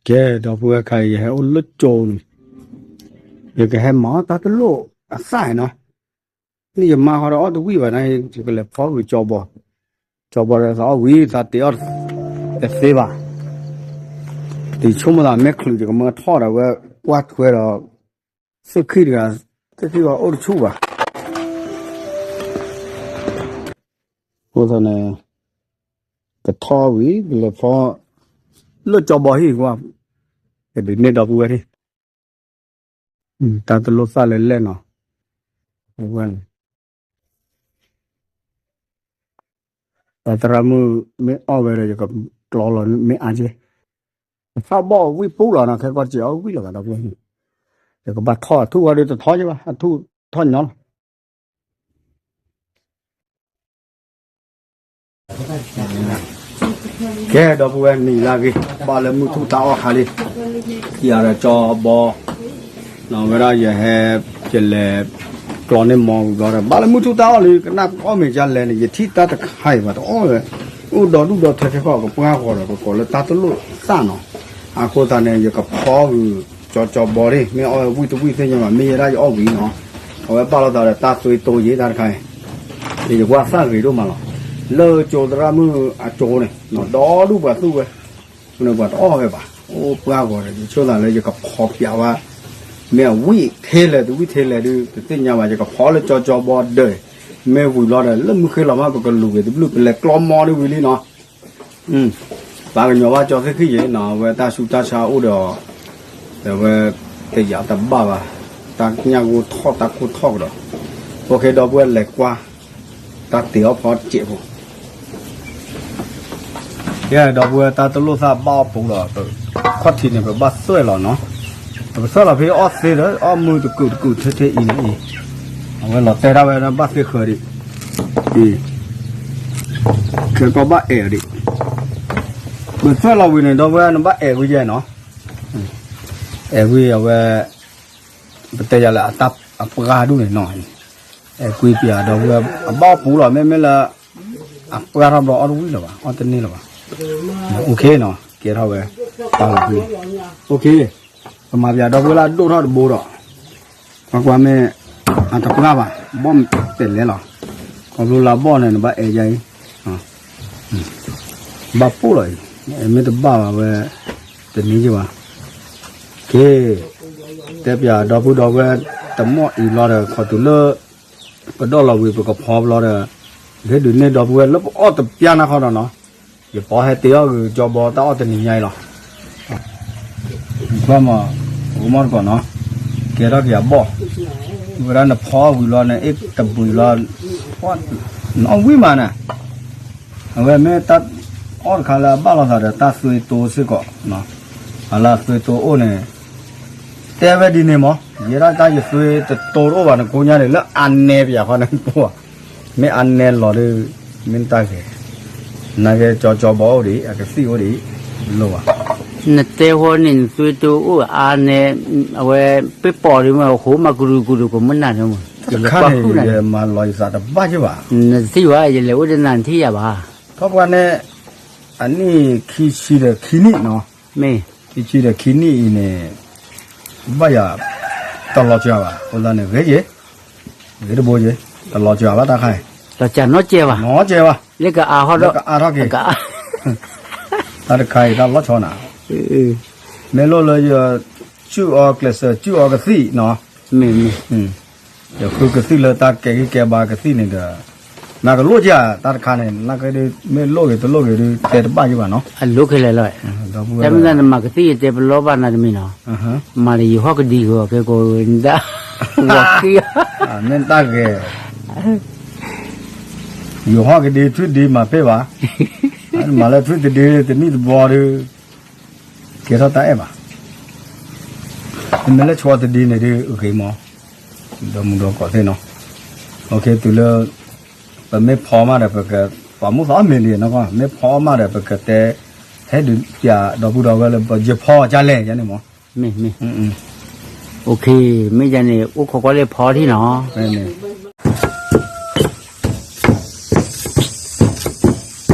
ကဲ ဒီပုၢ်ဝဲၢ် ခါအံၤ ယဟဲအိၣ်လၢကၠိန့ၣ်, ယကဟဲမၤအီၣ်တၢ်တလိၣ်အသၣ်နီၤ, န့ၣ်ယမါဃီဒီးအီၣ်တဝံၣ်ဘၣ်န့ၣ် ယကလဲၤဖီဝံၤကၠီဘီ, ကၠီဘီဒီးသးအီၣ်ဝံၤ သးတ့အီၣ်တသ့ဘၣ်, ယဆိကမိၣ်သးမ့ၢ်ချုး ယကမၢထီၣ်ဒီးဝဲ ကွၢ်ထွဲဒီး သ့ၣ်ခံတဂၤ, သ့ၣ်ခံဂၤအိၣ်တဆူၣ်ဘၣ်. အဃိသတးန့ၣ် ကထီၣ်ဝံၤ ကလဲၤဖီ လၢကၠီဘီဟံၣ်ကွၢ်, ကဒုးန့ၢ်ဒီပုၢ်ဝဲၢ်န့ၣ်, တၢ်တလိၣ်သၣ်လဲၣ်လဲၣ်နီၤ, ဝဲန့ၣ် တၢ်သရၣ်မုၣ်မ့ၢ်အီၣ်ဝဲဒီး ယကကျီလီၤမ့ၢ်အါက့, ကထီၣ်ဘီၣ်ဝံၣ်ပူလီၤနီၤ, ခဲကီၢ်စဲးအီၣ်ဝံၣ်လီၤဘၣ်ဒီပုၢ်ဝဲၢ်န့ၣ်, ယကဘၣ်ထီၣ်အထူၣ်ဃီဒီးတထီၣ်က့ဘၣ်, အထူၣ်ထီၣ်ညီလီၤ. ကဲ ဒီပုၢ်ဝဲၢ် နံၤလၢအဂ့ၤ ဘၣ်လၢမုၢ်ထူၣ်တၢ်အီၣ်ခါလံ, ယၤဒီးကၠီဘီ, ဝဲဒၣ်ယဟဲ ယလဲၤကျီန့ၢ်မီဝံၤဘျီဒီး ဘၣ်လၢမုၢ်ထူၣ်တၢ်အီၣ်လံ ကနၣ်အီၣ်မ့ၤကလဲၣ်န့ၣ် ယထံၣ်တၢ်တခါအံၤဘၣ်တအီၣ်ဝဲ, အိၣ်ဒီဒူၣ်ဒီထၢခဲခီ ကပှၢ်ဂီၤဒီး ကကိးလၢတၢ်တလိၣ်သၣ်နီၤ, အဃိသတးန့ၣ် ယကဖီဂုာ်ကၠီကၠီဘီန့ၣ် မ့ၢ်အီၣ်ဝံၣ်တဝံၣ်သ့ၣ်ညါဘၣ် မ့ၢ်ယဲဒၣ်ယအီၣ်ဝံၤနီၤ, အဝဲဘၣ်လိာ်သးဒီးတၢ်သွ့တိယံၤတၢ်တခါအံၤ, ယကွၢ်သၣ်ဂ့ၤဒိၣ်မးလီၤ, လၢကၠိသရၣ်မုၣ်အကၠိန့ၣ် ဒီဒူၣ်ပှၤသူၣ်ဝဲ န့ၣ်ပှၤတအီၣ်ဝဲဘၣ်, အိၣ်ပှၢ်ဂီၤဒီး ယဆိသးလၢယကဖီပၠးဝဲ, မ့ၢ်အဝံၣ်ထဲလဲၣ်တဝံၣ်ထဲလဲၣ်ဒုး တသ့ၣ်ညါဘၣ် ယကဖီလၢကၠီကၠီဘီဒၢး, မ့ၢ်ဝံၤလီၤဒီး လၢမုၢ်ဃ့လီၤမး ပကလူၤက့ၤတဘျုး ပလဲၤကျီမီဒ်ဝံၤလံနီၤ, ပှၤကညီဘၣ်ကၠီသ့ၣ်ခံယံၤနီၤ အဝဲတၢ်ဆူးတၢ်ဆါအိၣ်ဒီး အဝဲတယာ်တဘၣ်ဘၣ်, တၢ်ညၣ်ဂိၢ်ထီၣ်တၢ်ကိၢ်ထီၣ်ကဒီး, အိၣ်ခ့ ဒီပုၢ်ဝဲၢ်လဲၤကွၢ် တၢ်တ့အီၣ်ဖီစဲးဖိ ကဲ ဒီပုၢ်ဝဲၢ် တၢ်တလိၣ်သၣ်ဘၣ်အီၣ်ပူၤလီၤ, ခီၣ်ထံးန့ၣ် ပဘၣ်သွဲၣ်လီၤနီၤ, ပကသွဲၣ်လီၤဖဲအီၣ်သ့ဒီး အီၣ်မုၢ်တကုာ်တကုာ်ထဲထဲအံၤန့ၣ်အံၤ, အဝဲလီၤတဲာ်ဒၣ်ဝဲဘၣ်သ့ဃၢၤဒံး, ခဲကီၢ်ဘၣ်အဲၣ်အီၤဒံး, ပသွဲၣ်လီၤဝံၤန့ၣ် ဒီပုၢ်ဝဲၢ် နဘၣ်အဲၣ်ကွံာ်ယဲနီၤ, အဲၣ်ကွံာ်အဝဲ ပတဲယၤလၢအတၢ်အပှၢ်ဒူၣ်န့ၣ်နီၤ, အဲၣ်ကွံာ်ပၠးဒီပုၢ်ဝဲၢ် အဘၣ်အီၣ်ပူၤလီၤ မ့မ့ၢ်လၢ အပှၢ်ထီၣ်ဘျီအီၣ်တဝံၣ်လၢၤဘၣ် အီၣ်တန့ၢ်လၢၤဘၣ်, အိၣ်ခ့နီၤ ကဲထီၣ်ဝဲ, အိၣ်ခ့, ပမၤပၠးဒီပုၢ်ဝဲၢ်လၢအဒိၣ်ထီၣ်တဘိဒီး ကွၢ်ကွၢ်မ့ၢ် အတပှၢ်ဘၣ် ဘီၣ်တဲာ်လဲၤလီၤ, ခီဖျိလၢအဘီၣ်န့ၣ် နဘၣ်အဲၣ်ယါအံၤ, ဘၣ်ပိၢ်လီၤအံၤ, မ့ၢ်တဘၣ်ဘၣ်ဝဲ တန့ၢ်ယဘၣ်, က့ၤ, တဲပၠးဒီပုၢ်ဒီဝဲၢ် တမီၢ်အံၤဘျီဒီး ခီတုၤလၢ ပဒိၣ်လီၤဝံၤ ပကဖီဘျီဒီး ဟ့ၣ်ဒုးန့ၢ်ဒီပုၢ်ဝဲၢ်လၢပအီၣ်တပျၢ်နၤခီဒီးနီၤ, ယပီဟဲတ့အီၣ်ဂ့ၤကၠီဘီတၢ်အီၣ်တနံၤညါအံၤလီၤ. ကွၢ်မး, အိၣ်မီၢ်တကိးနီၤ, ကဲထီၣ်က့ၤအဘီၣ်, ဝဲဒၣ်နဖီဝံၤလီၤန့ၣ် အ့ၣ်တဘှံးလီၤ, နအီၣ်ဝံၣ်မးန့ၣ်, အဝဲမ့ၢ်တၢ်အီၣ်တခါလၢအဘၣ်လိာ်သးဒီးတၢ်သွ့တိစ့ၢ်ကီး, အလၢအသွ့တိအိၣ်န့ၣ်, တဲဝဲဒ်န့ၣ်မး, ယဲဒၣ်တၢ်ယသွ့တတိတအိၣ်ဘၣ်န့ၣ် ကိညါန့ၣ် လၢအနဲပၠးဃီန့ၣ်ပှၤ, မ့ၢ်အနဲလီၤဒီး မ့ၢ်တၢ်ဂ့ၤ, နာ်က့ကၠီကၠီဘီအိၣ်ဒံး အကသံၣ်အိၣ်ဒံး, လိၣ်ဘၣ်, နတဲဃီန့ၣ် နသွ့တိအိၣ်အါနဲ, အဝဲ ပ့ၢ်ပိာ်ဒံးမး ဃိမးကရူၢ်ကရူၢ်ကမုၢ်နၤန့ၣ်မး, တခါန့ၣ် ယမၤလီၤယသးတဘၣ်က့ဘၣ်, နသံၣ်ဝဲ ယလဲၤအိၣ်တနၤနထံၣ်ယၤဘၣ်, ထီၣ်ပှၢ်န့ၣ် အနံၣ်ခံဆံဒီးခံနံၣ်နီၤ, မ့ၢ် ခံဆံဒီးခံနံၣ်အံၤန့ၣ် ဘၣ်ယၤ တလီၤစှၤဘၣ် အဃိသတးန့ၣ် ဂ့ၤက့ၤ, ဂ့ၤတဘိက့ၤ, တလီၤစှၤဘၣ်တၢ်ခါအံၤ, လီၤစှၤနီတစဲးဘၣ်, နီတစဲးဘၣ်, လၢကအါဟီဒီး ကအါထီၣ်က့ၤ, တၢ်တခါအံၤတၢ်လီၤဆီနၤ, မ့ၢ်လိၣ်လၢယ စုၣ်အီၤကျဲးစၢး စုၣ်အီၤကသံၣ်နီၤ, မ့ၢ် ယဃုကသံၣ်လၢတၢ်ကဲဂံၢ်ကဲဘါကသံၣ်န့ၣ်ဒီး, နကလိၣ်က့ၤတၢ်တခါန့ၣ် နကဒုး မ့ၢ်လိၣ်ဂ့ၤတလိၣ်ဂ့ၤဒုး တဲတဘၣ်ယဘၣ်နီၤ, အလိၣ်ခဲလၢာ်လီၤ, တၢ်မ့ၢ်တၢ်နမၤကသံၣ်ယတဲပလီၢ်ဘၣ်နၤတမံၤနီၤ, မၤလၢယဟီၣ်ကဒံက့ၤအီၤ ခဲကိးဝဲဒၣ်, မ့ၢ်တၢ်ဂ့ၤ, ယဟီၣ်ကဒံထွံၣ်ဒံမၤပ့ၢ်ဘၣ်, မၤလၢထွံၣ်တဒံတနံၣ်တဘျီဒီး ကဲထီၣ်တၢ်အဲၣ်ဘၣ်, မ့ၢ်လၢဆီတဒံန့ၣ်ဒုး ဂ့ၤမး, ဒီမုၢ်ဒီကိးသ့ၣ်နီၤ, တုၤလၢ ပမ့ၢ်ဖီမးဒီး ပက ပှၤမူသီမ့ၤလံနီၤ, မ့ၢ်ဖီမးဒီး ပကတဲ ဟဲဒုးပၠးဒီပုၢ်ဒီဝဲၢ်လၢ ယဖီကလဲၣ်ယၤန့ၣ်မး, မ့ၢ် မ့ၢ် မ့ၢ်ယၤန့ၣ် အိၣ်ခိးကွၢ်လၢဖီထံၣ်နီၤ, မ့ၢ် မ့ၢ် အိၣ်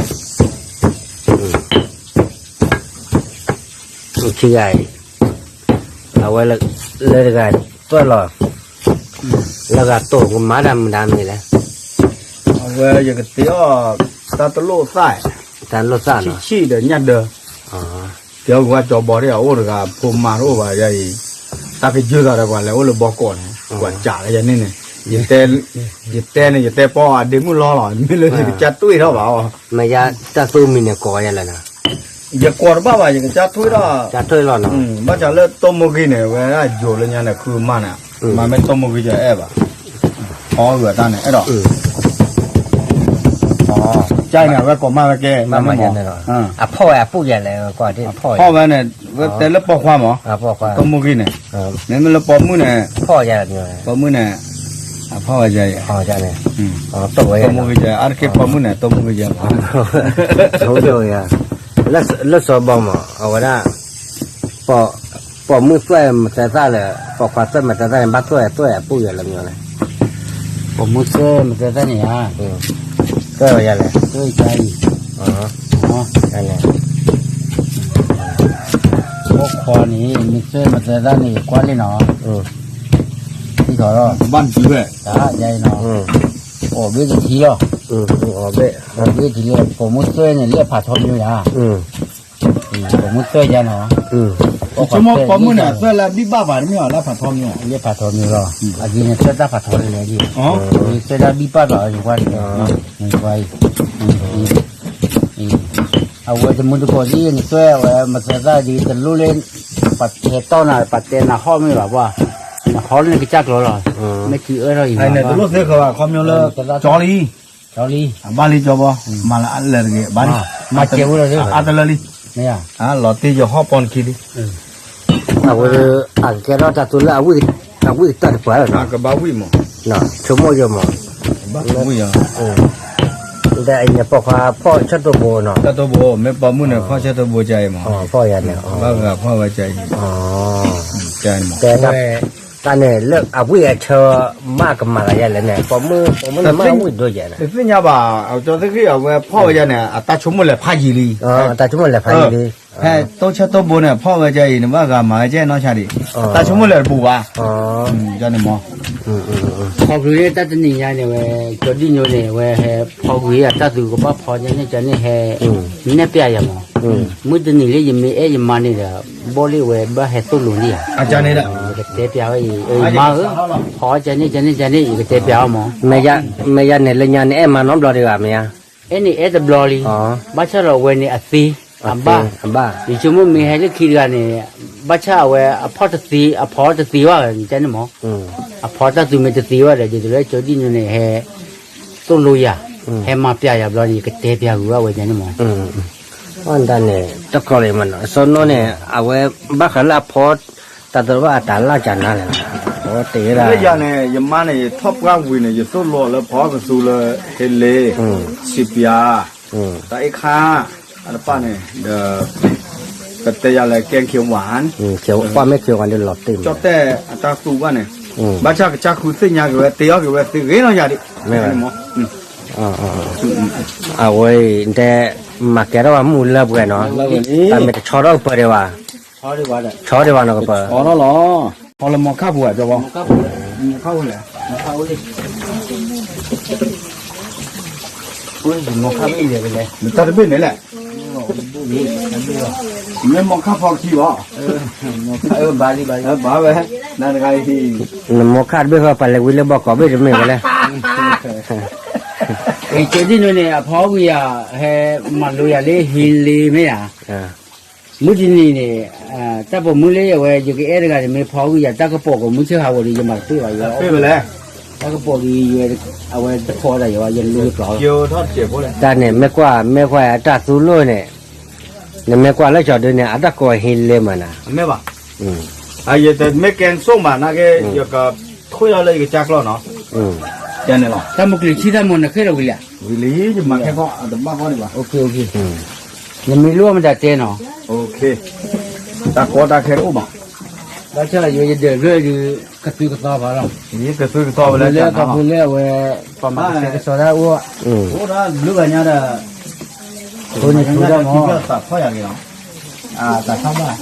ထံဂၤအံၤ, အဝဲလၢတဂၤသွဲၣ်လီၤ, လၢဂၤတိၢ်ကမၤတၢ်မတၤမ့ၢ်လဲၣ်, အဝဲယကတ့အီၣ် တၢ်တလိၣ်သၣ်, တၢ်လိၣ်သၣ်လီၤ, ဆံၣ်ဆံၣ်ဒီးညၣ်ဒၢ, ကဲအီၣ်ကွၢ်ကၠီဘီဒ်အအိၣ်တဂၤ ဖိမါတအိၣ်ဘၣ်ယၤအံၤ, တၢ်ကယၢသးဒီးပှၤလဲၤအိၣ်လၢဘီကီးန့ၣ် ကွၢ်ကးလၢယၤန့ၣ်န့ၣ်, ယတဲန့ၣ် ယတဲပီအဒ့မုၣ်လီၤလီၤ မ့ၢ်လၢယကစၢ်တွ့ထီၣ်ဘၣ်အီၤ, မ့ၢ်ယတၢ်သူမံၤန့ၣ်ကိးယၤလဲၣ်လီၤ, ယကိးတဘၣ်ဘၣ် ယကစၢ်ထွ့ထီၣ်, ကစၢ်ထွ့လီၤနီၤ, ဘၣ်ဆၣ်လၢတိၢ်မိၢ်ဂံၢ်န့ၣ် ဝဲဒၣ်ယိၤလၢညါန့ၣ် ခုမးန့ၣ်, မ့မ့ၢ်တိၢ်မိၢ်ဂံၢ်ကအဲၣ်ဘၣ်, ဖီဂုာ်အတၢ်န့ၣ် အဲၣ်ဒိး ကန့ၣ် အဝဲကိးမးဝဲကဲ, အဖီၣ်ဝဲအပုၢ်ယၤလဲၣ်, ဖီၣ်ဝဲန့ၣ် ဝဲတဲလၢပိာ်ခွါမး, တိၢ်မိၢ်ဂံၢ်န့ၣ်, မ့မ့ၢ်လၢပိာ်မုၣ်န့ၣ်, ပိာ်မုၣ်န့ၣ်, အဖီၣ်ဝဲယၤအံၤ, တိᢢ်မိၢ်ဂံၢ်ယၤ အါတက့ၢ်ပိာ်မုၣ်န့ၣ် တိၢ်မိၢ်ဂံၢ်ယၤ, လၢစီၤဘီမး အဝဲဒၣ် ပိာ်မုၣ်သွဲၣ်မသဲသၣ်လၢ ပိာ်ခွါသွဲၣ်မသဲသၣ်န့ၣ် ဘၣ်သွဲၣ်သွဲၣ်အပုၢ်ယၤလၢမညီလဲၣ်, ပိာ်မုၣ်သွဲၣ်မသဲသၣ်န့ၣ်ဧါ, သွဲၣ်ယၤလဲၣ်, သွဲၣ်ယၤအံၤ, ပိာ်ခွါန့ၣ် မ့ၢ်သွဲၣ်မသဲသၣ်န့ၣ် ကွၢ်လံနီၤ, ထံထီၣ်လီၤ, ဘၣ်နတုၤဝဲ, ယၤအံၤနီၤ, အိၣ်ဘ့ၣ်တထံလီၤ, အိၣ်ဘ့ၣ်တထံလီၤ ပိာ်မုၣ်သွဲၣ်န့ၣ် လၢအဖးထီမ့ၢ်ဧါ ပိာ်မုၣ်သွဲၣ်ယါနီၤ, ယဆိကမိၣ်ပိာ်မုၣ်န့ၣ် သွဲၣ်လၢအဘံၣ်ဘၣ်ဘၣ်တမ့ၢ်အီၤ လၢဖးထီမ့ၢ်အီၤ, လၢဖးထီမ့ၢ်လီၤ, အဂ့ၤန့ၣ် သွဲၣ်တၢ်ဖးထီလၢလဲၣ်, သွဲၣ်တၢ်ဘံၣ်ဘၣ်ဘၣ်အီၤ ယကွၢ်န့ၣ်, ယကွၢ်အံၤ, အဝဲတမုၢ်တကိးဒ်န့ၣ် သွဲၣ်ဝဲ မသဲသၣ်ဒ်တလိၣ်လၢ ပှၤထဲတီၢ်နၤ ပှၤတဲနၤဟီၣ်မ့ၢ်ဘၣ်ပှၢ်, နဟီၣ်လၢနကစၢ်ကျိၤလီၤ, မ့ၢ်ခံအၢထီၣ်အံၤ တလိၣ်သ့ဃီဘၣ် ခီပညီလၢ ကၠီလံ ကၠီလံ, အဘၣ်လံကၠီဘီ, မၤလၢအလၢာ်တဂ့ၤ ဘၣ်လံ, မၤစဲးဝဲလီၤ, အါတလၢလံ, လီၤတ့ၢ်ယဟီၣ်ပီနခံလံ, အဝဲ အကကဲထီၣ်တၢ်သူလၢ အဝံၣ်ကတၢၢ်တပှၤလီၤနီၤ, ကဘၣ်ဝံၣ်မး, ဆိကမိၣ်ယိာ်မး, ဝံၣ်ယၤ, ဒီးအံၤန့ၣ် ပိာ်ခွါဖီၣ်ဆၢတိၢ်ဘိနီၤ, ဆၢတိၢ်ဘိ မ့ၢ်ပိာ်မုၣ်န့ၣ် ဖီၣ်ဆၢတိၢ်ဘိကၢအံၤမး, ဖီၣ်ယၤန့ၣ်, ဘၣ်ဂၤဖီၣ်ဝဲကၢအံၤ, ကဲ တၢ်န့ၣ် လၢအဝံၣ်အဆၢမးကမၤဂၤယၤလဲၣ်န့ၣ် ပိာ်မုၣ် ပိာ်မုၣ်န့ၣ်မ့ၢ်ဝံၣ်ဒိၣ်ယဲၢ်န့ၣ်, တသ့ၣ်ညါဘၣ်, အကၠီသ့ၣ်ဃံၣ် အဝဲဖီၣ်ဝဲယၤန့ၣ် အတၢ်ဆိကမိၣ်လဲၤဖးယံာ်လံ, တၢ်ဆိကမိၣ်လဲၤဖးယံာ်လံ, ဖဲတိဆၢတိၢ်ဘိန့ၣ် ဖီၣ်ဝဲကၢအံၤန့ၣ် ဘၣ်ဂၤမၤဝဲကဲနီၢ်ဆါဒံး, တၢ်ဆိကမိၣ်လဲၤတပူၤဘၣ်, န့ၣ်မး ဖီကွံာ်တၢ်တနံၤညါန့ၣ်ဝဲ ကၠီဒံၣ်ညိန့ၣ် ဝဲဟဲဖီကွံာ်အတၢ်သူကဘၣ်ဖီကန့ၣ်ကန့ၣ်ဟဲ နဲၣ်ပျးယၤမး, မုၢ်တနံၤလၢယမ့ၢ်အဲၣ်ယမါန့ၣ်ဒီး ဘီၣ်လံဝဲဘၣ်ဟဲသိၣ်လိန့ၣ်ယၤ, ယကတဲပျးဝဲအံၤ မါဧၢ, ဖီကန့ၣ်ကန့ၣ်ကန့ၣ် ယကတဲပျးအီၤမး, မ့ၢ်ယၤန့ၣ်လၢညါန့ၣ် အဲၣ်မါနီတဘျီဒံးဘၣ်မ့ၢ်ဧါ, အဲၣ်န့ၣ်အဲၣ်တဘျီလံ, ဘၣ်ဆၣ်ဒီးအဝဲန့ၣ်အသ့, အဘၣ်, ယဆိကမိၣ်မ့ၢ်ဟဲလၢခံတဂၤန့ၣ်, ဘၣ်ဆၣ်အဝဲအဖီၣ်တသ့ အဖီတသ့ဘၣ်န့ၣ်န့ၣ်မး, အဖီတၢ်သူမ့ၢ်တသ့ဘၣ်ဒီး ဒ်သိးလၢကၠီဒံၣ်ညိန့ၣ်ဟဲ သိၣ်လိယၤ, ဟဲမၤပျးယၤဘျီန့ၣ် ယကတဲပျးဂုၤဘၣ်ဝဲန့ၣ်မး, အတၢ်န့ၣ် တကြၢးလံမးနီၤ, အစီနိန့ၣ် အဝဲဘၣ်ဃးလၢအဖီ တၢ်တဘၣ်အတၢ်လၢ်ကနၤလဲၣ်, လၢယၤန့ၣ် ယမါန့ၣ် ယထီၣ်ပှၢ်ဝံၤန့ၣ် ယသိၣ်လိအီၤလၢဖီကသူလၢ ဟ့လ့, စံးပၠး, တၢ်အ့ၣ်ခါ, အတပၣ်န့ၣ်ဒီး ကတဲယၤလၢကဲခ့ဝါ, ကၠီတဲၣ်အတၢ်သူဘၣ်န့ၣ်, ဘၣ်ဆၣ်ကစၢ်ဃုသ့ၣ်ညါက့ၤဝဲ တ့အီၣ်က့ၤဝဲသ့ဂ့ၤနီၢ်ယၤဒံး, အဝဲအံၤတဲ မၤကဲထီၣ်ဝဲမုၢ်လၢပှဲၤနီၤ, တၢ်မ့ၢ်တဆီထီၣ်ကပၢၤဒံးဘၣ်, ဆီဒံးဘၣ်နီၤကပၢၤ, ဆီထီၣ်လီၤ, ဖီလၢမီခါပူၤဧါ ကၠီဘီ, မီခါပူၤလဲၣ်, မီခါပူၤလဲၣ်, တၢ်တဘ့ၣ်န့ၣ်လဲၣ်, မ့ၢ်မီခါဖီကထံဘၣ်, ဘၣ်ဝဲ, နတဂၤအံၤ, နမီခါတဘ့ၣ်ဃီ ပှၤလဲၤဝံလၢဘီကီးဘ့ၣ်တမ့ၢ်ဝဲလဲၣ်, ကၠီဒံၣ်ညိန့ၣ် အဖီဝံၤယၤ ဟဲမၤလိယၤလၢဟ့လ့မ့ၢ်ဧါ, မုၢ်တနံၤန့ၣ် တၢ်ပိာ်မုၣ်လၢအဝဲ ယကအဲၣ်တဂၤန့ၣ် မ့ၢ်ဖီဝံၤယၤ တၢ်ကပိာ်ကိးမုၢ်ဆ့ၣ်ဟးဂီၤဒီး ယမၤတပ့ၢ်ဘၣ်, တၢ်ကပိာ်ဒီး အဝဲတဖီဒၣ်ယၤဘၣ် ယလူၤယကျိၤလီၤ, တၢ်န့ၣ် မ့ၢ်ကွၢ် မ့ၢ်ကွၢ်အတၢ်သူလိၣ်န့ၣ်, နမ့ၢ်ကွၢ်လၢကၠီဒုန့ၣ် အတၢ်ကိးဟ့လ့မးနၤ, မ့ၢ်ဘၣ်, ယတမ့ၢ်ကဲဆိၣ်မး နာ်က့ ယကထွံၣ်ထီၣ်လၢယကစၢ်ကျီၢ်နီၤ, တၢ်မုၢ်ကျံၤဆံၣ်တၢ်မူနဃ့ၢ်လီၤဝံၤလံဧါ, ဝံၤလံ ယမၤခဲခီ အတဘၣ်ဘီဒံးဘၣ်, နမ့ၢ်လိၣ်မတၤတဲနီၤ, တၢ်ကီတၢ်ခဲတအိၣ်ဘၣ်, ဘၣ်ဆၣ်ယဒၢးဖျၢၣ်ဒုး ကသုကသီဘၣ်လီၤ, ကသုကသီဝဲလၢကဖိလၢအဝဲ ပှၤမၤကဆှဲကဆှီတၢ်အိၣ်, အိၣ်ဒၣ်ဘျုးဂၤညါဒီး, အဃိန့ၣ် ထူဒီးမီၤ, သးဖီၣ်ယၤက့ၤလီၤ, တၢ်ထီၣ်ဘၣ်,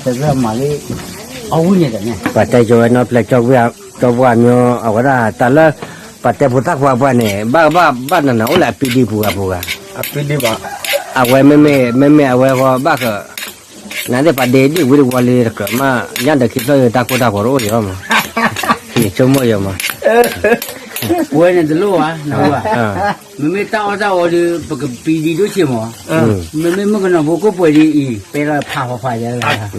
တၢ်တမၤလၢ အဝံၣ်န့ၣ်တန့ၣ် ပှၤတဲကၠီဝဲနီၢ်ဖျဲၣ်ကၠီပှၢ် ကၠီပှၢ်မၠိ အဝဲဒၣ်တၢ်လၢ ပှၤတဲဖိသၣ်ခွါပှၢ်န့ၣ် ဘၣ်ဘၣ်ဘၣ်နၤနၤအိၣ်လၢအပံဒံပူၤဂၤပူၤဂၤ, အဝဲမ့မ့ၢ် မ့မ့ၢ်အဝဲဃီဘၣ်ဃး နသ့ၣ်ပှၤဒ့ဒံၣ်ဝံတဝီလံတကြၢးမး ညၣ်ဒီးခံဖျၢၣ်ယတၢ်ကိၢ်တၢ်ဂီၤတအိၣ်ဒံးဘၣ်မး, ယဆိကမိၣ်ယမး, ဝဲန့ၣ်တလိၣ်ဘၣ်, မ့မ့ၢ်တၢ်အီၣ်တၢ်အီဒီး ပကပံဒံဒိၣ်ဆံးမး, မ့မ့ၢ်မုၣ်ကနီၤဖိကိၣ်ပှဲၤဒ်အံၤ ပဲထီၣ်ဖးဖးဖးယဲလၢ န့ၣ် ပှၤ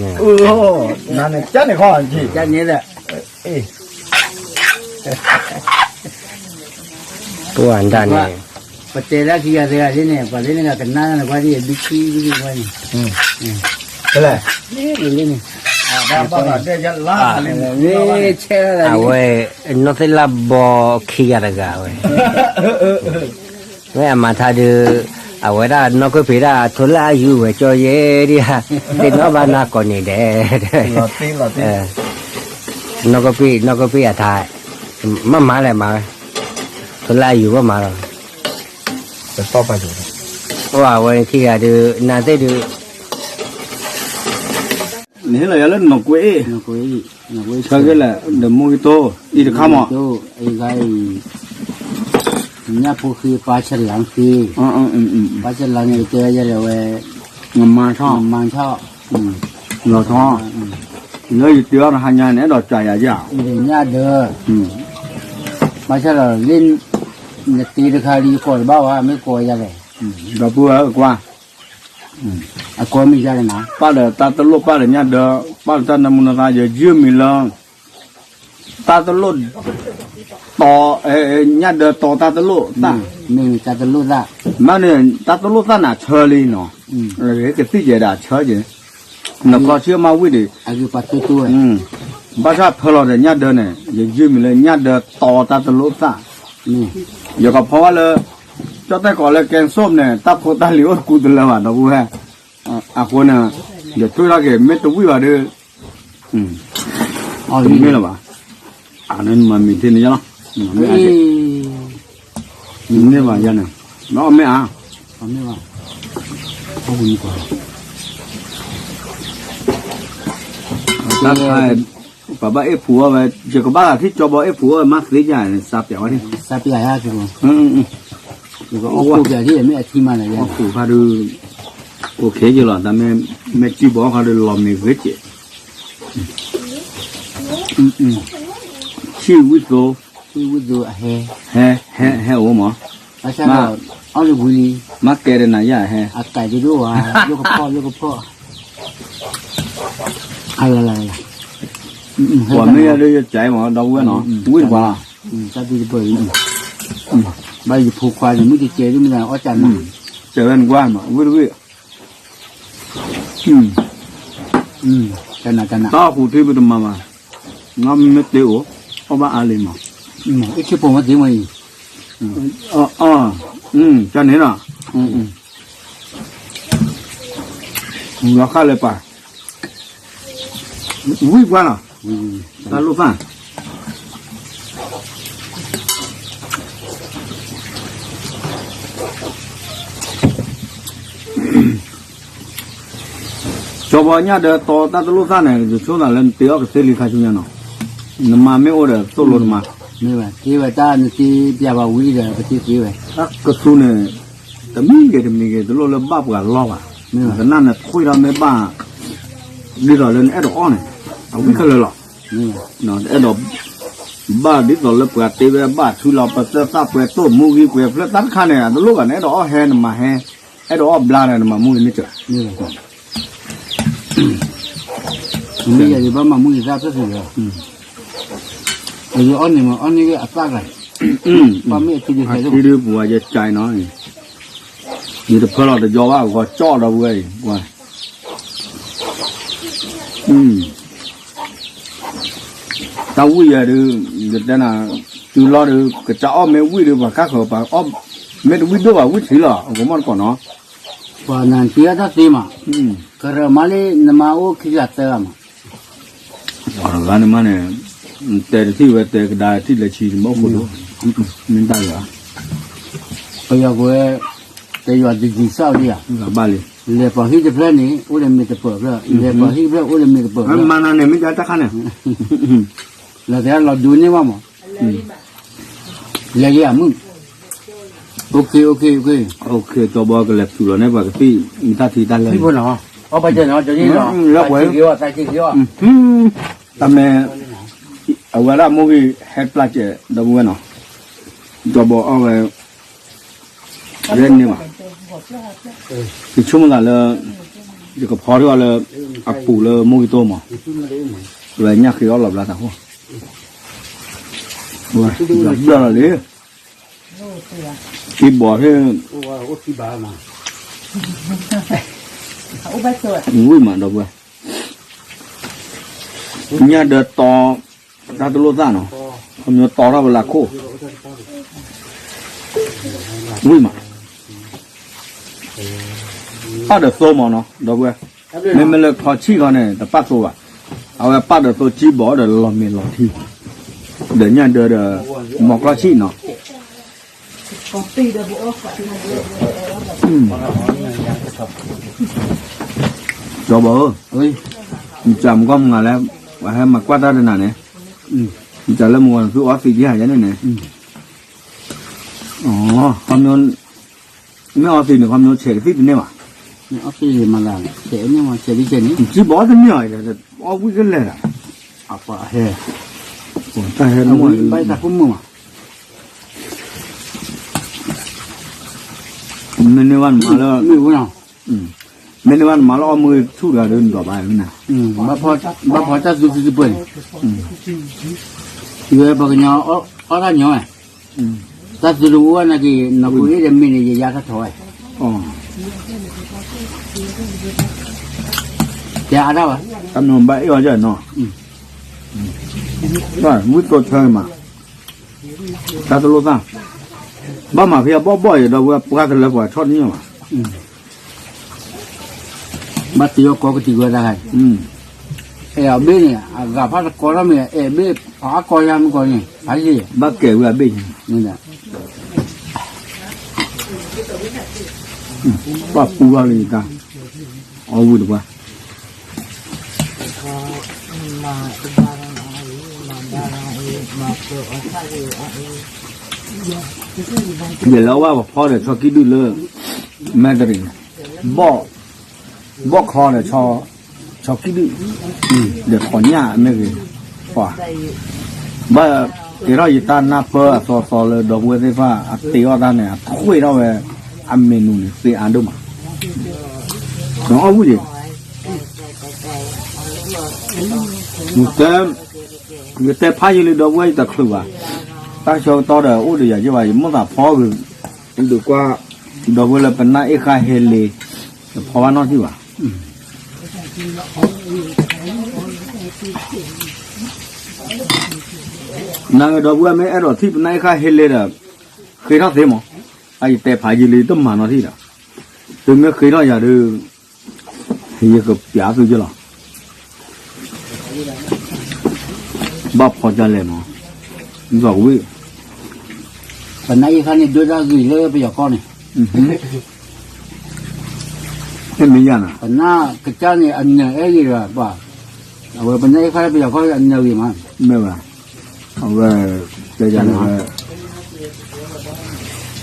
ဒၣ်န့ၣ် ပတဲဒၣ်ခံဂၤသ့ဂၤလံန့ၣ် ပှၤသ့ၣ်န့ၣ်ဂၤကနၣ်န့ၣ် ကွၢ်ဒ်ယဘံခံဘံခံကွၢ်န့ၣ်, လၢ လၢန့ၣ် အဝဲ နီၢ်သ့ၣ်လၢဘီခံဂၤတဂၤဝဲ, မ့ၢ်အမၤထါဒုး အဝဲဒၣ်နီၢ်ကီၢ်ဖံးဒၣ် ထိလၢအယူၤဝဲကၠီယဲဒ်ဧါ, သ့ၣ်နီၣ်ဘၣ်နၤကိးနံၤဒဲး နီၢ်ကီၢ်ဖံး နီၢ်ကီၢ်ဖံးအထါ, မ့ၢ်မၤလဲၣ်မၤဝဲ, ထိလၢအယူၤဘၣ်မၤလီၤ, ပဝဲခံဂၤဒုး နသ့ၣ်ဒုး နဟ့ၣ်လီၤယၤလၢနီၢ်ကွ့အ့ၣ်, ဆၢက့ၤလဲၣ် ဒီးမိၢ်ဂ့ၤတိၢ် အံၤတခါမး, အံၤ ညၣ်ဖိဃ့ ပၢ်ဆလၢဃ့, ပၢ်ဆလၢန့ၣ် ကတဲယဲလဲၣ်ဝဲ, နမၤထီၣ် နမၤထီၣ်, လီၤထီၣ်, လၢယတ့အီၤတဟါညါန့ၣ် အဲၣ်ဒိးကၢ်ယၤယၤ, ညၣ်ဒၢ, ပၢ်ဆလၢလၢ နတ့တခါလံ ယကိးတဘၣ်ဝဲ မ့ၢ်ကိးယၤလဲၣ်, ဒီပုၢ်ဝဲၢ်ကွၢ် အကိးမ့ၢ်ယၤလဲၣ်နၤ, ပၢ်ဒီးတၢ်တလိၣ် ပၢ်ဒီးညၣ်ဒၢ, ပၢ်ဒီးတၢ်နၢမူနသါ ယယုၢ်မံၤလၢ တၢ်တလိၣ် တီ ညၣ်ဒၢတီတၢ်တလိၣ်သၣ်, မ့ၢ်တၢ်တလိၣ်သၣ်, မ့ၢ်န့ၣ် တၢ်တလိၣ်သၣ်န့ၣ်အဆၢလံနီၤ, ကသံၣ်ယဲဒၣ်အဆၢက့ၤ, နခီဆံမးဝံၣ်ဒံး, ဘၣ်ဆၣ်ဖၢလီၤဒီးညၣ်ဒၢန့ၣ် ယယုၢ်မံၤလၢညၣ်ဒၢတီတၢ်တလိၣ်သၣ်, ယကဖီဝဲလၢ ကၠီၣ်တဲၣ်ကီးလၢကဲစိၣ်န့ၣ် တၢ်ဖိတၢ်လံၤအိၣ်တကူတလၢဘၣ် ဒီပုၢ်ဝဲၢ်, အဃိန့ၣ် ယထွံၣ်ထီၣ်က့ၤ မ့ၢ်တဝံၣ်ဘၣ်ဒီး မ့ၢ်လၢၤဘၣ်, အန့ၣ်မၤမ့ၢ်ထံန့ၣ်ယလီၤ, မ့ၢ်အါ, မ့ၢ်ဘၣ်ယၤန့ၣ်, မ့ၢ်အါ, တၢ်ခါ ပှၤဘၣ်အ့ၣ်ဖှူအီၣ်ဝဲ, ယကဘၣ်လၢထံၣ်ကၠီဘီအ့ၣ်ဖှူအီၣ်ဝဲ မ့ၢ်သ့ယၤန့ၣ် စးပၠးဝဲန့ၣ်, စးပၠးယၤ, ယကအိၣ်ဖှူပၠးထံၣ်မ့ၢ်အထံမးလၢယၤ, အိၣ်ဖှူခါဒုး အိၣ်ခ့ယလီၤ, တၢ်မ့ၢ်ကံၢ်ဘီခါဒုး လီၤမ့ၢ်ဂ့ၤက့ၤ ဆံၣ်ဝံၣ်သိ, ဆံၣ်ဝံၣ်သိအဟဲ, ဟဲ, ဟဲ, ဟဲအိၣ်မး, ဘၣ်ဆၣ်ဒီး အီၣ်လၢဝံၤလံ, မ့ၢ်ကဲဒၣ်နၤယၤဟဲ, အကးဒိၣ်ဝဲ, လၢကဖီၣ်, လၢကဖီၣ်, အလၢလၢလၢ, ပှၤမ့ၢ်ယၤဒီးယကဲမး ဒီပုၢ်ဝဲၢ်နီၤ, ဝံၣ်တပှၤလီၤ, တၢ်ဒုးတပၢၢ်လံ, ဘၣ်ယဖိခွါန့ၣ် မုၢ်ကကဲဒ်မ့ၢ်အီၣ်တၢ်မး, တဲဝဲနကွၢ်မး ဝံၣ်တဝံၣ် တၢ်ဃူထံပတမၤဘၣ်, မ့ၢ်တ့အိၣ်, အီၣ်ဘၣ်အါလံမး, တၢ်န့ၣ်နီၤ, လီၤဃၣ်လၢပၢ်, ဝံၣ်ပှၤလီၤ, တၢ်လိၣ်သၣ် ကၠီဘီညၣ်ဒၢတီတၢ်တလိၣ်သၣ်န့ၣ် ယဆိသးလၢနတ့အီၣ်ကသ့လံခါဆူညါနီၤ, နမၤမ့ၢ်အိၣ်ဒီးသိၣ်လိနမၤ, မ့ၢ်ဘၣ်, တ့ဝဲတၢ်နတ့ပၠးဘၣ်ဝံၤဒီး ပတ့သ့ဝဲ, တၢ်ကသူန့ၣ် တမံၤဂ့ၤတမံၤဂ့ၤ တလိၣ်လၢဘၣ်ပှၤလီၢ်ဘၣ်, ကနၣ်နထွံၣ်ထီၣ်မ့ၢ်ဘၣ် ဒ်သိးလၢနအဲၣ်ဒိးအီၣ်န့ၣ် အဝံၣ်ခဲလၢာ်လီၤ, အဲၣ်ဒိး ဘၣ်ဒ်သိးလၢပှၤတ့ဝဲဘၣ်ထုလီၤ ပသၢသၣ်ပှဲၤတိၢ်မူဂံၢ်ပှဲၤဖျၢၣ် တၢ်တခါန့ၣ် အတလိၣ်ဘၣ်န့ၣ် အဲၣ်ဒိးအီၣ်ဟဲနမၤဟဲ, အဲၣ်ဒိးအီၣ်ဘျါဒီးနမၤမူဂံၢ်မ့ၢ်စၢၤ, မ့ၢ်ယၤဒ်ဘၣ်မၤမူဂံၢ်သၣ်ဖျၢၣ်သ့ၣ်လီၤ, အအီၣ်န့ၣ်မ့ၢ်အီၣ်န့ၢ်အသၣ်ဂၤ, ပှၤမ့ၢ်အထံဒုးဟဲဒိၣ်, အထံဒုးပူၤဝဲယကၠဲနီၤ, ယတဖၢလီၤတယီဘၣ် ဂီၤကၠီၣ်ဒီပုၢ်ဝဲၢ်အံၤ, တၢ်ဝံၣ်ယဲဒုး ယတဲနၤ, တုၤလီၤဒုး ကစးအီၣ်မ့ၢ်ဝံၣ်ဒုး ပှၤကါဃၢၤပှၤအီၣ်, မ့ၢ်တဝံၣ်ဒိၣ်ဘၣ်ဝံၣ်ဆံးလီၤ အဂီၢ်မီၢ်တကိးနီၤ, ပှၤနၤတ့အတၢ်သ့မး, ကရၢမးလၢနမါအိၣ်ခံဂၤသၢဂၤမး, ပှၤတဂၤန့ၣ်မးန့ၣ်, တဲတထံၣ်ဝဲတဲကဒါတထံၣ်လၢဆံတမ့ၢ်အိၣ်ဃိဒိၣ်, မ့ၢ်တၢ်ယွၤ, ပယီၤကဝဲ, ပယီၤတဒံးစၢ်ဝဲဒၣ်ယၤ, ဘၣ်လံ လဲၤပှၤဟံၣ်တဖျၢၣ်န့ၣ် အိၣ်ဒီးမ့ၢ်တပၢၢ်ဖျၢၣ်, လဲၤပှၤဟံၣ်တဖျၢၣ်အိၣ်ဒီးမ့ၢ်တပၢၢ်ဖျၢၣ်, မၤနၤန့ၣ် မ့ၢ်တၢ်တခါန့ၣ်, လီၤသးလီၤဒူန့ၢ်ဘၣ်မး, လဲၤယံၤအမုၢ်, ကၠီဘီကလဲၤသူၣ်လီၤန့ၢ်ပှၤကသံၣ် မ့ၢ်တၢ်ထံတၢ်လၢ်, တၢ်မ့ၢ် အဝဲဒၣ်မိၢ်ဂ့ၤဟဲပျၢ်စဲး ဒီပုၢ်ဝဲၢ်နီၤ, ကၠီဘီအီၣ်ဝဲ ရဲန့ၣ်ဘၣ်, ယဆိကမိၣ်သးလၢ ယကဖီထီၣ်လၢ အပူၤလၢမိၢ်ဂ့ၤတိၢ်မး, ဝဲညၣ်ဃ့အီၣ်လီၤဘျါသးဃိ, ဘျၢလီၤလံ, က့ဘီၣ်ဟ့ၣ်, ဝံၣ်မးဒီပုၢ်ဝဲၢ်, ညၣ်ဒၢတီ တၢ်တလိၣ်သၣ်နီၤ, ခီဖျိတီထီၣ်ဝဲလၢခိၣ်, ဝံၣ်မး, ပၣ်ဒီးသိမးနီၤ ဒီပုၢ်ဝဲၢ်, မ့မ့ၢ်လၢခီဆံၣ်ခီန့ၣ် တပၣ်သိဘၣ်, အဝဲပၣ်ဒီးသိကံဘီၣ်ဒီးလီၤမ့ၤလီၤထံ, ဒီးညၣ်ဒၢဒီး မီၤကျီၢ်ဆံၣ်နီၤ ကၠီဘီဧၢ, နစံးမကီၢ်မနုၤလဲၣ်, ပှၤဟဲမၤကွၢ်တၢ်တနၤန့ၣ်, နစံးလၢမုၢ်ဂီၤနသုအီသံးက့ၤဟးယဲန့ၣ်န့ၣ်, မ့ၢ်အီသံးန့ၣ် ခီဖျိဆဲးကသံၣ်တန့ၢ်ဘၣ်, နစံးဘီတန့ၢ်အီၤ, အီဝံၣ်ကလဲာ်ဒီး, တၢ်ဟဲ, မ့ၢ်န့ၢ်ဘၣ်နမၤလၢ, မ့ၢ်န့ၢ်ဘၣ်နမၤလၢအီၣ်မ့ၢ်ဂ့ၤဆူၣ်တဂၤဒီးနဒိးဘၣ်, ဘၣ်ဖီတၢ်သူသုတပှဲၤန့ၣ်, ယဝဲပှၤကညီအီၣ်တၢ်ညီဝဲ, တၢ်သူတအိၣ်ဝဲနာ်က့ၤ နီၢ်ခိအ့ၣ်ဒီးမ့ၢ်န့ၣ် ယယါထီၣ်ထီၣ်ဝဲ, တဲအါဒၣ်ဘၣ်, တၢ်မ့ၢ်ဘၣ်အ့ၣ်အီၤကနီၤ, ဝံၣ်သိးဆၢမး, တၢ်တလိၣ်သၣ်, ဘၣ်မၤဖဲအဘီၣ်ဘီၣ်အံၤ ဒီပုၢ်ဝဲၢ် ပှၤတလၢပှဲၤထီၣ်တန့ၢ်ဘၣ် ဘၣ်တယီကီကတံာ်ဝဲဒၣ်, အဲၣ်အီၤဘ့ၣ်န့ၣ် အဂၤဖးတကီထီၣ်မ့ၢ် အဲၣ်ဘ့ၣ်ဖးအကီယါမ့ၢ်ကီန့ၣ် ဖးယံာ်, ဘၣ်ကဲဝဲအဘ့ၣ်န့ၣ်, ဘၣ်ပူၤဘၣ်လံတၢ်, အီၣ်ဝံၣ်တပှၢ် ယလဲၤအီၣ်ဝဲပဖီဒီးဆီကံၣ်ဒုၣ်လၢ မဲတရံးန့ၣ်, ဘီၣ်ချီဒီး ဆီကံၣ်ဒုၣ်, ဒီးထီၣ်ညၣ်အမဲဂ့ၤ, ပှၤ, ဘၣ်ကဲထီၣ်ယတၢ်နၢ်ပၢၢ်အသီသီလၢ ဒီပုၢ်ဝဲၢ်သ့ၣ်တဖၣ် အတ့အီၣ်တၢ်န့ၣ် အထွ့ထီၣ်ဝဲ အမ့ၢ်နုၤန့ၣ် သ့အါဒိၣ်မး, နအီၣ်ဝံၣ်ဒံး တဲ, ယတဲဖးယံာ်လံ ဒီပုၢ်ဝဲၢ် ယတချုးဘၣ်, တၢ်ဆၢကတီၢ်ဒီးအိၣ်ဒီးယၤယဲၢ်ဘၣ် ယမိၣ်သးဖီဂ့ၤ, ဒုးကွၢ်, ဒီပုၢ်ဝဲၢ်လၢပနၢ်အ့ၣ်ဃာ်ဟ့လ့, ယဖီဘၣ်နီၢ်ထံၣ်ဘၣ်, နဂ့ၤ ဒီပုၢ်ဝဲၢ် မ့ၢ်အဲၣ်ဒိးထံၣ်ပနၢ်အ့ၣ်ဃာ်ဟ့လ့ဒီး, ဃ့ထီၣ်သ့မး, အယတဲဖးယံာ်လံ တမၤနီၢ်ထံၣ်ဒီး, သုမ့ၢ်ဃ့ထီၣ်ယၤဒီး ယကပျးသုယလီၤ, ဘၣ်ဖီကလဲၣ်မး, ဒီးဝံၣ်, ပနၢ်အ့ၣ်ဃာ်န့ၣ် ဒိၣ်တၢ်ဂ့ၤလၢပယီၤကီၢ်န့ၣ်, မ့ၢ်ယၤနၤ, ပနၢ်ကစၢ်န့ၣ် အနၢၤအဲၣ်ဂ့ၤဒီးပှၤ, အဝဲပနၢ်အ့ၣ်ဃာ်လၢပယီၤကီၢ်အနၢၤဂ့ၤမး, မ့ၢ်ဝဲ, အဝဲ, တဲယၤန့ၣ်ဝဲ,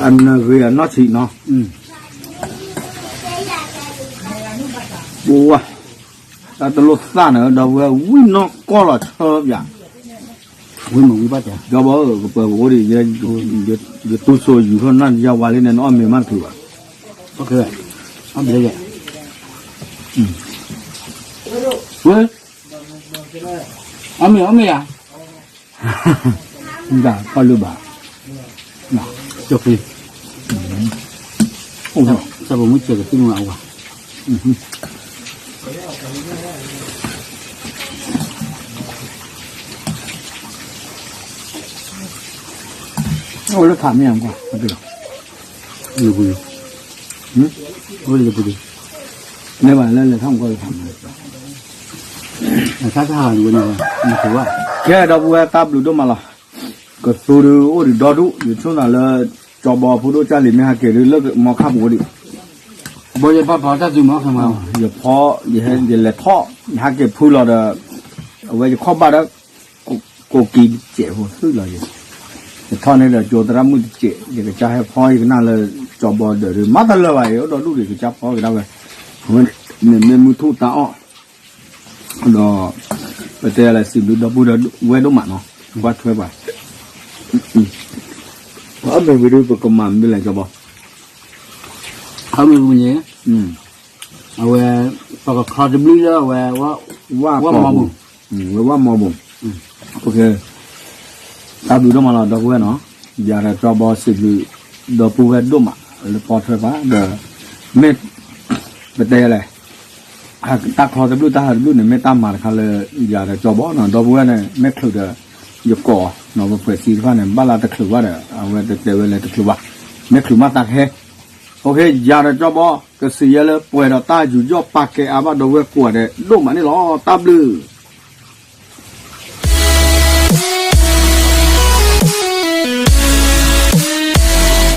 အနၢၤဂ့ၤအနီၢ်ဆံးနီၤ, ပဝါ, တၢ်တလိၣ်သၣ်န့ၣ် ဒီပုၢ်ဝဲၢ် ဝံၣ်နီၢ်ကီၢ်လီၤဆၢပၠး, ဝံၣ်မးဝံၣ်ဘၣ်တဲ, ဒီပုၢ်ဝဲၢ် ကပၢၤကအိၣ်ဒံး, ယတူၢ်စိယူၤထီၣ်နၢ်ယါဝါလံန့ၣ် နအီၣ်မ့ၤမးတချုးဘၣ်, အီၣ်ဘျဲယဲ, ဝဲ, အီၣ်မ့ၤ အီၣ်မ့ၤယၤ ဒၣ်ပာ်လုၢ်ဘၣ်, ကၠီၣ်ဖံ, အိၣ်, တၢ်ပိာ်မုၣ်စဲးကသံၣ်မုၢ်အဝၤ, အိၣ်လၢထးမ့ၢ်အကွၢ်, လၢပူၤ, အိၣ်လၢပူၤ, လဲၤဘၣ်လၢလဲၤထီၣ်မကွၢ်လၢထးမ့ၢ်, ကဲဒီပုၢ်ဝဲၢ် တၢ်ဘျုးဒိၣ်မးလီၤ, ကသူဒုးအိၣ်ဒံးဒီဒူၣ် ယဆိကမိၣ်လၢ ကၠီဘီဖိဒိၣ်ကၢ်လံၤမ့ၢ်ဟဲက့ၤဒုးလၢမီခါပူၤဒံး, အ ဘီယဘၣ်ဖီတၢ်သုးမီၤ ယဖီ ယဟဲ ယလဲၤထီၣ် ယဟဲက့ၤဖုလီၤဒီး အဝဲယခီၣ်ဘၣ်ဒီး ကိးက့ၤတစဲးဖိသုလီၤယၤ, ယထီၣ်န့ၣ်ဒီးကၠိသရၣ်မုၣ်တစဲး ယကစၢ်ဟဲဖီယကနၣ်လၢ ကၠီဘီဒၢးဒုး မၤတလၢာ်ဘၣ်အံၤ အိၣ်ဒီးဒူၣ်ဒီးကစၢ်ဖီကဒါဝဲ, အဝဲန့ၣ်မ့ၢ်မုၢ်ထူၣ်တၢ်အီၣ် ဒီး ပတဲလဲၤစံးဘျုးဒီပုၢ်ဒီဝဲၢ်ဒိၣ်မးနီၤ, ဘၣ်ထွဲပှၤ, အမ့ၢ်ဝံၤဒုး ပကမၤမနုၤလဲၣ်ကၠီဘီ, အမ့ၢ်ဝံၤန့ၣ် အဝဲ ပကခီတဘျုးလၢအဝဲ ဝၣ်မီပူၤ, ဝဲဝၣ်မီပူၤ, တၢ်ဘျုးဒိၣ်မးလီၤ ဒီပုၢ်ဝဲၢ်နီၤ, ယၤဒီးကၠီဘီစံးဘျုး ဒီပုၢ်ဝဲၢ်ဒိၣ်မး လၢပိာ်ထွဲပှၤဒီး မ့ၢ် ပတဲလဲၣ် တၢ်ခီတဘျုးတၢ်ဟးတဘျုးန့ၣ် မ့ၢ်တၢ်မၤတခါလၢ ယၤဒီးကၠီဘီနီၤ ဒီပုၢ်ဝဲၢ်န့ၣ် မ့ၢ်ချုးဒီး ယကိးနီၤ ပဖှဲးစံတဖၣ်န့ၣ် ဘၣ်လၢတချုးဘၣ်ဒီး အဝဲတတဲဝဲလၢတချုးဘၣ်, မ့ၢ်ချုးမးသးကဟဲ, ယၤဒီးကၠီဘီ ကစံးယဲလၢပှဲၤဒီးတၢ်ယူးယီၣ်ပာ်ကဲအါဘၣ်ဒီပုၢ်ဝဲၢ်ကိးဂၤဒဲးဒိၣ်မးန့ၣ်လီၤ တၢ်ဘျုး